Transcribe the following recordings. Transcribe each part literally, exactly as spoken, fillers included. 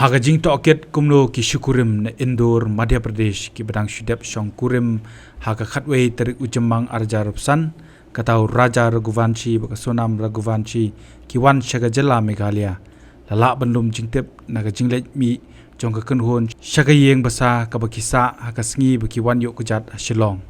Ha ka jingtohkit kumno ki shikurim na Indore, Madhya Pradesh, ki ba dang shu dep shong kurim ha ka khatwei tarik u Jymmang arhajar arphew san, kata u Raja Raghuvanshi bad ka Sonam Raghuvanshi ki wan sha ka jylla Meghalaya. La lah ban lum jingtip na ka jingleit mih jong ka kynhun sha ka ïing basa kaba ki sah ha ka sngi ba ki wan ïuh kjat ha Shillong.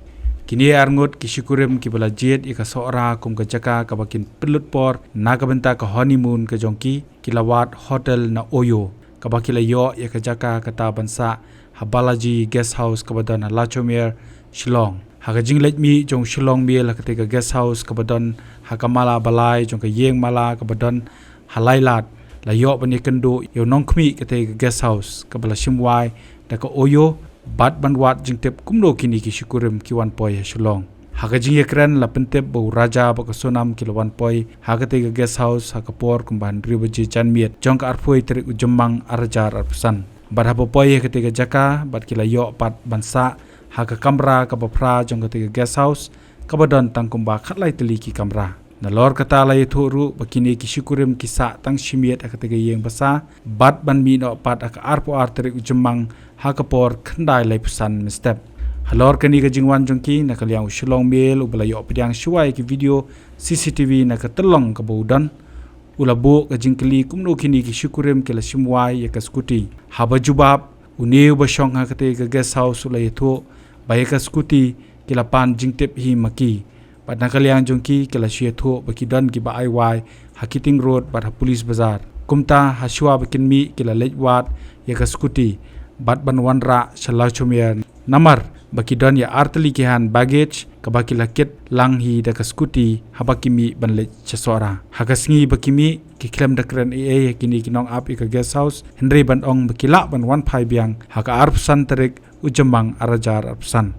Kine arngut ki shikurim ki ba la jied ïa ka Sohra kum ka jaka kaba kin pynlut por na ka bynta ka honeymoon ka jong ki, ki la wad hotel na Oyo, kaba ki la ïoh ïa ka jaka kata ban sah ha Balaji Guest House kaba don ha Lachomer, Shillong. Ha ka jingleit mih jong Shillong Mail ha katei ka guest house kaba don ha ka mala balai jong ka ïing mala kaba don ha Lailad, la ïoh ban ïakynduh ïa u nongkhmih katei ka guest house kaba la shim wai da ka Oyo, bad ban wad jingtip kumno kine ki shikurim ki wan poi ha Shillong. Ha ka jingïakren la pyntip ba u Raja bad ka Sonam ki la wan poi ha katei ka guest house ha ka por kumba hynriew baje janmiet jong ka arphew tarik u Jymmang arhajar arphew san. Bad haba poi ha katei ka jaka bad ki la ïoh pat ban sah ha ka kamra kaba phra jong katei ka guest house kaba don tang kumba khatlai tylli ki kamra. Nalor kata la ïathuh ruh ba kine ki shikurim ki sah tang shi miet ha katei ka ïing basa, bad ban mih noh pat ha ka arphew ar tarik u Jymmang ha ka por khyndai laiphew san mynstep. Halor kane ka jingwan jong ki, na ka liang u Shillong Mail uba la ïoh pdiang shuwa ïa ki video C C T V na ka tyllong kaba u don, u la buh ka jingkylli kumno kine ki shikurim ki la shim wai ïa ka scooty. Haba jubab, une uba shong ha katei ka guest house u la ïathuh ba ïa ka scooty ki la pan jingtip hi ma ki. Bad na ka liang jong ki, ki la shu ïathuh ba ki don kiba ai wai ha Keating Road bad ha Police Bazar. Kumta, ha shuwa ba kin mih, ki la leit wad ïa ka scooty bad ban wanrah sha Lachomer, namar ba ki don ïa ar tylli ki hand baggage kaba ki la kit lang hi da ka scooty haba ki mih ban leit sha Sohra. Ha ka sngi ba ki mih, ki khlem da kren ei ei ha kine ki nongap ïa ka guest house, hynrei ban ong ba ki lah ban wan phai biang ha ka arphew san tarik u Jymmang arhajar arphew san.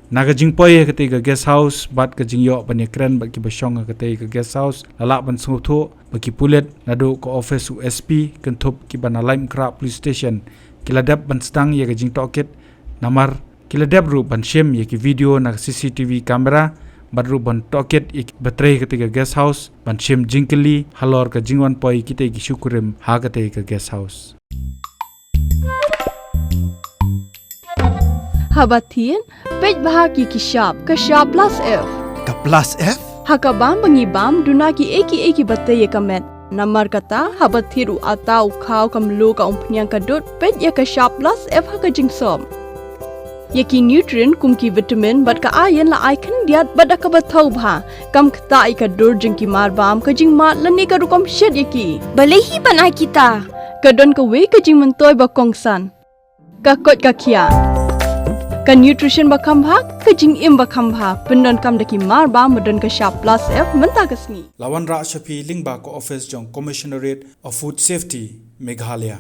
Na ka jingpoi ha katei ka guest house bad ka jingïoh ban ïakren bad kiba shong ha katei ka guest house, la lah ban sngewthuh ba ki pulit naduh ka office u S P kynthup kiba na Laitumkhrah Police Station ki la dep ban sdang ïa ka jingtohkit, namar ki la dep ruh ban shim ïa ki video na ka C C T V camera, bad ruh ban tohkit ïa kiba trei ha katei ka guest house ban shim jingkylli halor ka jingwan poi kitei ki shikurim ha katei ka guest house. Haba thied, peit bha ki ki shap, ka shap plus F. Ka plus F? Ha ka bam ba ngi bam, duna kiei kiei kiba tei ïa ka met. Namar kata, haba thied u atta, u khaw, ka mluh, ka umphniang, ka dud, peit ïa ka shap plus F ha ka jingsop. Ïa ki nutrient kum ki vitamin bad ka iron la ai khyndiat bad da kaba thaw bha. Kam ktah ïa ka dur jong ki marbam, ka jingmad lane ka rukom shet ïa ki. Balei hi ban ai kita? Ka don kawei ka jingmyntoi ba kongsan. Ka koit ka khiah. Ka nutrition ba kham bha, ka jingim ba kham bha. Pyndonkam da ki marbam ba don ka shap plus F mynta ka sngi. La wanrah sha phi lyngba ka office jong Commissionerate of Food Safety, Meghalaya.